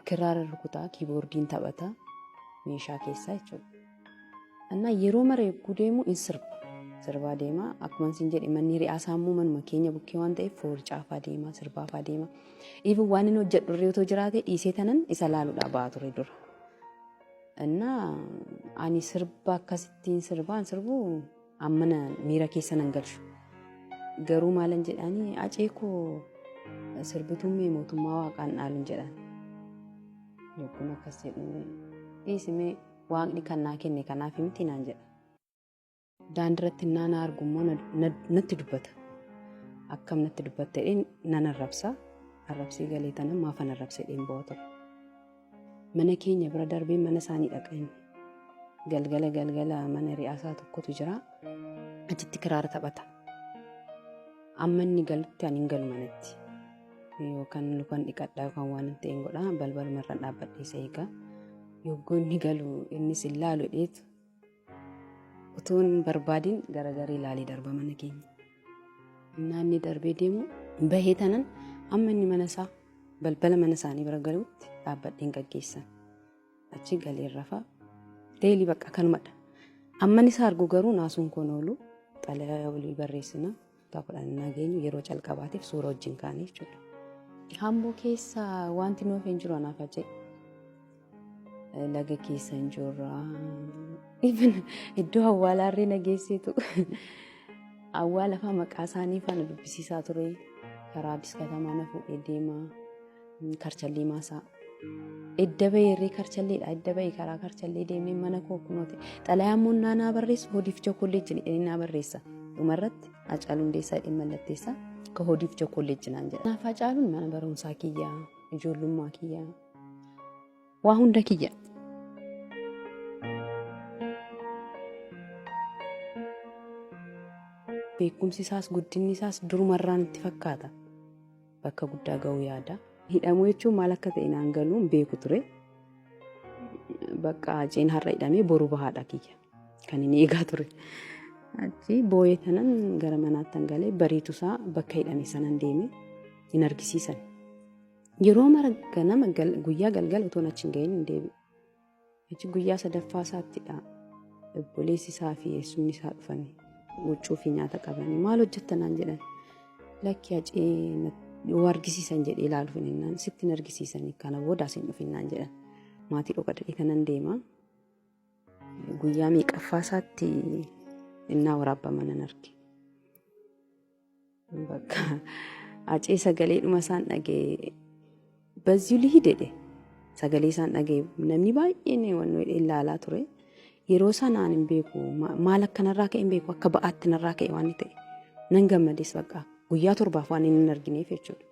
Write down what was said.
Kiraara rukutaa, kiiboordiin taphata meeshaa keessaa jechuudha. Innaa yeroo mara yogguu deemu in sirba. Sirbaa deema. Akkuma isin jedhe manni hiriyaa isaa immoo manuma keenya bukkee waan ta'eef foorcaafaa deema, sirbaafaa deema. Even waan inni hojjedhu irra otoo jiraate dhiisee tanan isa laaluudhaa ba'a ture dura. Innaa ani sirba akkasittiin sirbaan sirbu ammana miira keessa nan galchu. Garuu maalan jedhaanii acee koo sirbituun mee mootummaa waaqaan dhaalun jedhan. Yogguun akkas jedhu dhiisimee waaqni kan naa kenne kanaaf miti naan jedha. Daandiirratti innaa na argu immoo natti dubbata. Akkam natti dubbatta jedheen nan arrabsa. Arrabsee galee tanan maafan arrabsa jedheen bo'aa ture. Mana keenya bira darbee mana isaanii dhaqa inni. Galgala galgala mana hiriyaasaa tokkotu jira. Achitti kiraara taphata. Amma inni galutti ani hin galu manatti. Yookaan lukan dhiqadha yookaan waan hin ta'een godha. Balbaluma irra dhaabbadhee isa eega. Yogguu inni galu innis hin laalu jedheetu utuu hin barbaadin garagaree ilaalee darba mana keenya. Innaa inni darbee deemu bahee tanan amma inni mana isaa balbala mana isaanii bira galuutti dhaabbadheen gaggeessan. Achi galeen rafa. Deelii bakka kanumadha. Amman isa argu garuu naasuun koon oolu xalayaa walii barreessina. Kutaa 10 nageenyu yeroo calqabaatiif suura wajjin kaane jechuudha. Hamboo keessa wanti nuuf hin jiru anaaf ajee. Laga keessa hin jirra. Even iddoo awwaalaarree na geesseetu awwaala fa'aa maqaa isaanii faana dubbisiisaa ture. Karaa Addis Katamaa na fuudhee deema. Karchallee maasaa. Edda bahee irree karchalleedha. Edda bahee karaa karchallee deemee mana koo kunooti. Xalayaa immoo naa naa barreessu hodiif chokolleejji jedhee naa barreessa. Dhumarratti Hacaaluu Hundeessaa jedhee mallatteessa. Ka hodiif chokolleejji naan jedha. Naaf Hacaaluun mana barumsaa kiyya, ijoollummaa kiyya, waa hunda kiyya. Beekumsi isaas guddinni isaas durumarraa natti fakkaata. Bakka guddaa ga'uu yaada. Hidhamuu jechuun maal akka ta'e naan galuu hin beeku ture. Bakka Haceen har'a hidhamee boru bahaadha kiyya. Kan inni eegaa ture. Achi boo'ee tanan gara manaatti galee bariitusaa bakka hidhame sanan deeme hin argisiisan. Yeroo mara ganama guyyaa galgala utoon achi hin gahin hin deebi'u. Achi guyyaa sadaffaa isaattidha. Obboleessi isaa fi eessumni isaa dhufanii huccuu fi nyaata qabanii maal hojjetta naan jedhan. Lakki Hacee yoo argisiisan jedhee ilaaluuf hin sitti hin argisiisan kana booda as hin dhufin naan jedhan. Maatii dhokadhee kanan deema. Guyyaa meeqaffaa isaatti innaa waraabama nan arge. Bakka Hacee sagalee dhuma isaan dhagee bazzuu lihi jedhe sagalee isaan dhagee namni baay'een wannoo jedhee ilaalaa ture. Yeroo sanaan hin beeku maal akka narraa ka'e hin beeku akka ba'aatti narraa ka'e waan ta'e nan gammades bakka guyyaa torbaaf waan inni hin argineef jechuudha.